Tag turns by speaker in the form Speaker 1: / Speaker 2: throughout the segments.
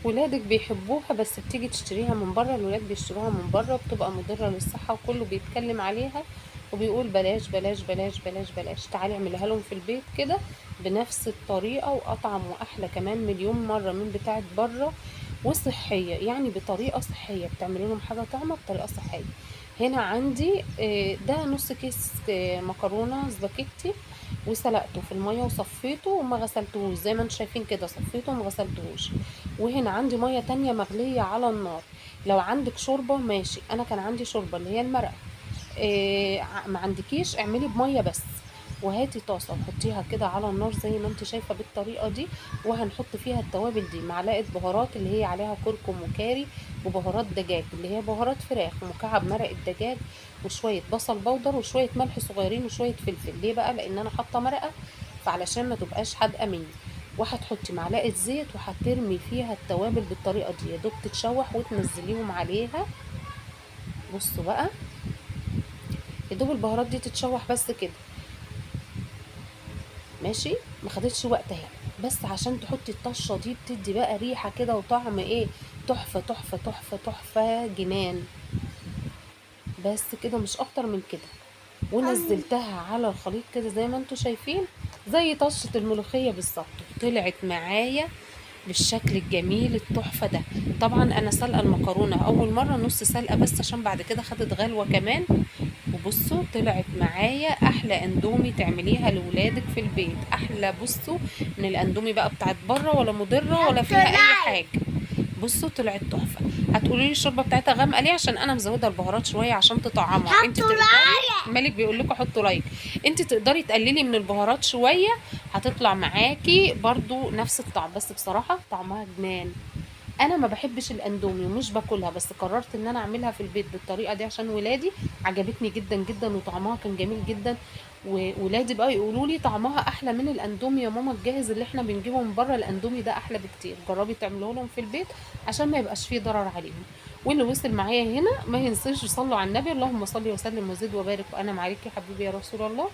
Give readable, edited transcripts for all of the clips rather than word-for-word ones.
Speaker 1: ولادك بيحبوها بس بتيجي تشتريها من بره، الولاد بيشتروها من بره بتبقى مضرة للصحة، وكله بيتكلم عليها وبيقول بلاش بلاش بلاش بلاش بلاش. تعالي اعمليها لهم في البيت كده بنفس الطريقة، واطعم واحلى كمان مليون مرة من بتاعة بره، وصحية، يعني بطريقة صحية، بتعملي لهم حاجة طعمة بطريقة صحية. هنا عندي ده نص كيس مكرونة سباكيتي، وسلقته في المية وصفيته وما غسلتهوش زي ما انتم شايفين كده، صفيته وما غسلتهوش. وهنا عندي مية تانية مغلية على النار. لو عندك شوربة ماشي، انا كان عندي شوربة اللي هي المرقة، ما عندكيش اعملي بمية بس، وهاتي طاسة وحطيها كده على النار زي ما انت شايفة بالطريقة دي. وهنحط فيها التوابل دي، معلقة بهارات اللي هي عليها كركم وكاري، وبهارات دجاج اللي هي بهارات فراخ، ومكعب مرق الدجاج، وشوية بصل بودر، وشوية ملح صغيرين، وشوية فلفل. ليه بقى؟ لان انا حاطة مرقة، فعلشان ما تبقاش حادقة مني. وهتحطي معلقة زيت وهترمي فيها التوابل بالطريقة دي، يا دوب تتشوح وتنزليهم عليها. بصوا بقى، يا دوب البهارات دي تتشوح بس كده ماشي، ما خدتش وقت اهي، بس عشان تحطي الطشه دي بتدي بقى ريحه كده وطعم ايه تحفة تحفة تحفة تحفة جنان. بس كده، مش اكتر من كده. ونزلتها على الخليط كده زي ما انتوا شايفين، زي طشه الملوخية بالظبط، طلعت معايا بالشكل الجميل التحفة ده. طبعا انا سلقه المكرونه اول مرة نص سلقه بس، عشان بعد كده خدت غلوه كمان. وبصوا طلعت معايا احلى اندومي تعمليها لولادك في البيت، احلى بصوا من الاندومي بقى بتاعت بره، ولا مضرة ولا فيها اي حاجة. بصوا طلعت تحفة. هتقولي لي الشوربة بتاعتها غامقه ليه؟ عشان انا مزوده البهارات شوية عشان تطعمها. انت
Speaker 2: حطوا
Speaker 1: تقدري،
Speaker 2: like.
Speaker 1: مالك بيقول لكم حطوا like، انت تقدري تقللي من البهارات شوية، هتطلع معاكي برضو نفس الطعم. بس بصراحة طعمها جنان. انا ما بحبش الاندومي ومش باكلها، بس قررت ان انا اعملها في البيت بالطريقة دي عشان ولادي. عجبتني جدا جدا وطعمها كان جميل جدا. وولادي بقى يقولوا لي طعمها احلى من الاندومي يا ماما الجاهز اللي احنا بنجيبه من بره، الاندومي ده احلى بكتير. جربي تعملوه لهم في البيت عشان ما يبقاش فيه ضرر عليهم. واللي وصل معايا هنا ما ينساش يصلوا على النبي، اللهم صل وسلم وزد وبارك وانا معاك يا حبيبي يا رسول الله.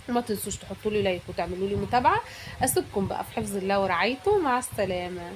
Speaker 1: وما تنسوش تحطوا لي like وتعملوا لي متابعه. اسيبكم بقى في حفظ الله ورعايته، مع السلامة.